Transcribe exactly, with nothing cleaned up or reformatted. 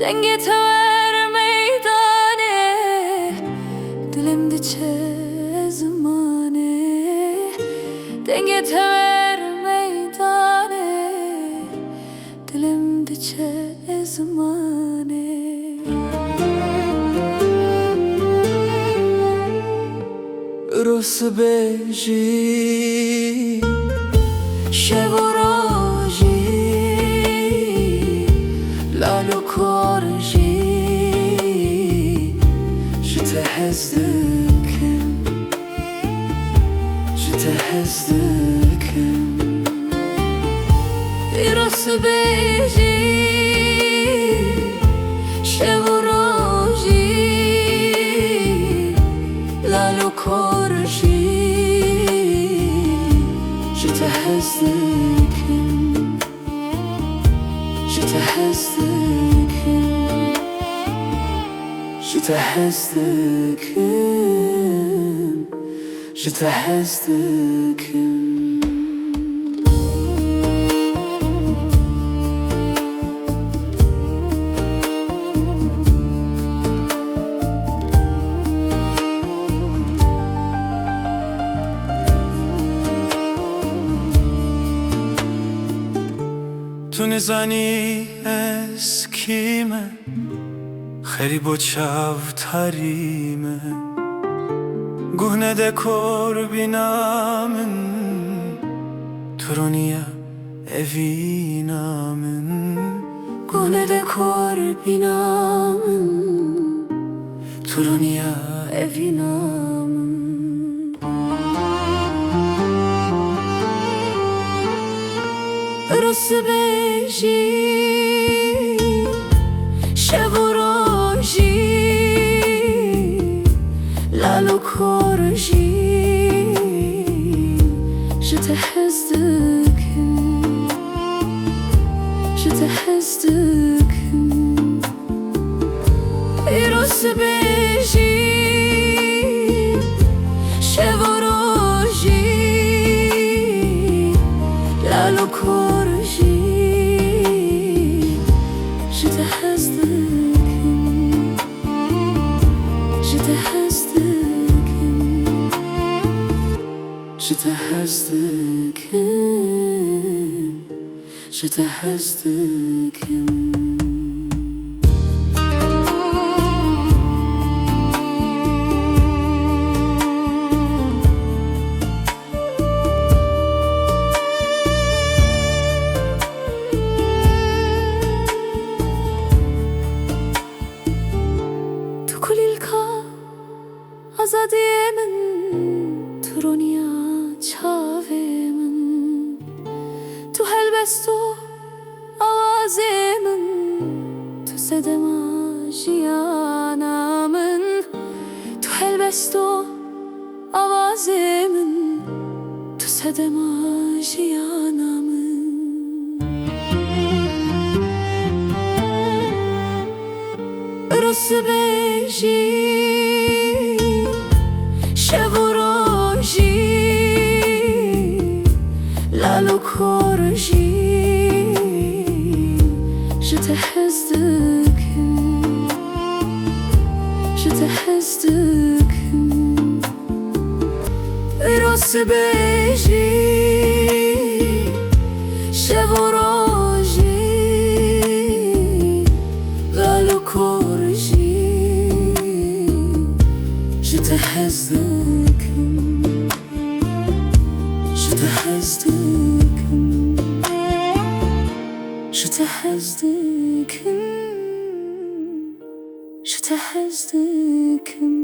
Dengê te wer meydanê, dilim diçe zimanê. Dengê te wer meydanê, dilim diçe zimanê. Rosbêjî, şev û rojî, lal û kor jî, ji te hez dikim, ji te hez dikim. Îro sibê jî, şev û rojî, lal û kor jî, ji te hez dikim, ji te hez dikim, ji te hez dikim. Ji te hez dikim. Tu nizanî ez kî me, xerîb û çav tarî me. Guh nede korbîna min, tu rûnî ya evîna min. Guh nede korbîna min, tu rûnî ya evîna min. Rosbêjî, şev û rojî, lal û kor jî, ji te hez dikim, ji te hez dikim. Îro sibê jî, şev û rojî, lal û kor jî, ji te hez dikim, ji te hez dikim, ji te hez dikim, ji te hez dikim. Tu kulîlka azadiyê min, tu rûnî ya çavê min, tu helbest û awazê min, tu sedema jiyana min, tu helbest û awazê min, tu sedema jiyana min. Rosbêjî, şev û rojî, lal û kor jî, ji te hez dikim, ji te hez dikim. Îro sibê jî, şev û rojî, lal û kor jî, ji te hez dikim, ji te hez dikim, ji te hez dikim. Ji te hez dikim.